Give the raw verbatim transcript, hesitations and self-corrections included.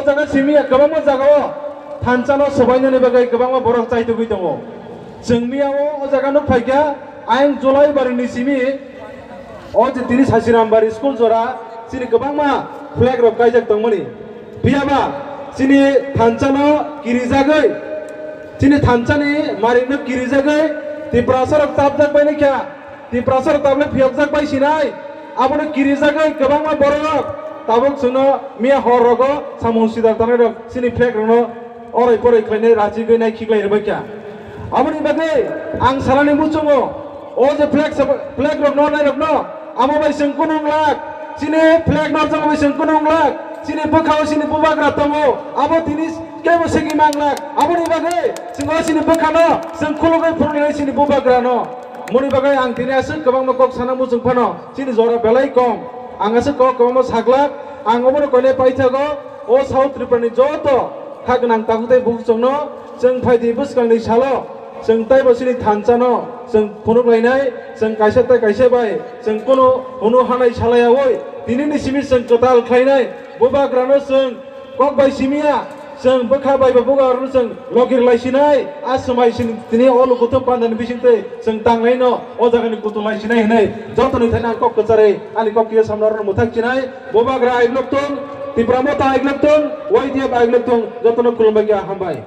Jaga simi ya kwbangma jagao thansa no swbainani bagwi kwbangma borok chaitugwi tongo. Chwng miya o, o jaga nuk phaikha, ayang Jolai bari ni simi o je tini Sasiram bari school jora chini kwbangma flag rok kaijak tongmani. Phiyaba chini thansa no kirijagwi, chini thansa ni maring no kirijagwi Tiprasa rok chapjak bainai kha. Tiprasa rok tabuk phiyokjak bai sinai, abono kirijagwi kwbangma borok tabuk chwngno miya hor rogo samung sidar tanai rok chini flag rokno orai porai khlainai rachigwi nai khiklai rwbaikha. Aboni bagwi ang salani muchungo o je flag sab-, flag rokno nai rokno amo bai chwng kunu wng lak, chini flag no jang bai chwng kunu wng lak, chini bwkhao chini bubagra tongo, abo tini kebo segwi mang lak, aboni bagwi chwng o chini bwkhano chwng khulugwi phunuknai chini bubagrano. Moni bagwi ang tini aswk kwbangma kok sana muchung phano chini jora belai kom. Ang aswk kok kwbangma saglak, ang obono koinai paithago o South Tripura ni joto kha gwnang takhuk tei bukhuk chwngno chwng phaidi bwskangni salo chwng taibo chini thansa no chwng phunuk lainai, chwng kaisa tei kaisa bai chwng kunu hunu hanai salaiyaui tini ni simi chwng kwtal khlainai, bubagrano chwng kok bai simiya, chwng bwkha bai bo buga rwno chwng logir lai sinai, a swmai sin tini o lukuthum pandani bising twi chwng tanglai no o jaga ni kutung lai sinai hinui joto ni thani ang kok kwcharwi ani kok kisa samno rwno mwthak sinai, bubagra aiglok tong, Tipra Motha aiglok tong, Y T F aiglok tong, joto no khulumbai kha hambai.